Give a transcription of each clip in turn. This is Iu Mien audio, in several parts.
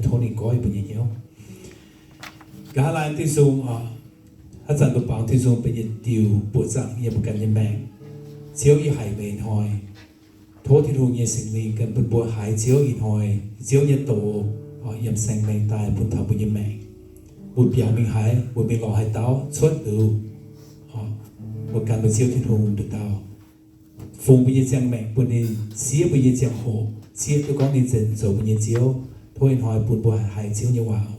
tov ninh goiv mbuo nyei hnyouv. Nqa'haav laai Tin-Hungh oc, haaix zanc mbuo baaux Tin-Hungh benx nyei diuh buoqc zaangc yiem mbuo ganh nyei maengc. Ziouv, yie haiz meih hnoi. Tov Tin-Hungh nyei Singx Lingh ganh bun mbuo haiz Ziouv ih hnoi, Ziouv nyei doz, yiem saeng-maengx daaih bun taux mbuo nyei maengc. Mbuo biaux mingh haaix, mbuo mingh lorz haaix dauh, cuotv liuz, mbuo gan mbuo Ziouv Tin-Hungh nduqc dauh, fungx mbuo nyei ziangh maengc bun ninh, siev mbuo nyei ziangh hoc, zieqv duqv gorngv ninh zenz zoux mbuo nyei Ziouv. Tov ih hnoi bun mbuo haiz Ziouv nyei waac oc.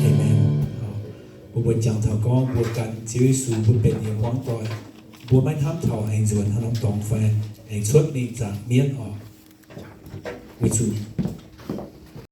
Amen. Mbuo, mbuo jangx taux gorngv mbuo gan Ziouv Yesu bun benx nyei hmuangv doic, mbuo maiv hnamv taux aengx nzuonx haaix norm dorngx fai aengx cuotv mingh zaangc mienv oc. Weic zuqc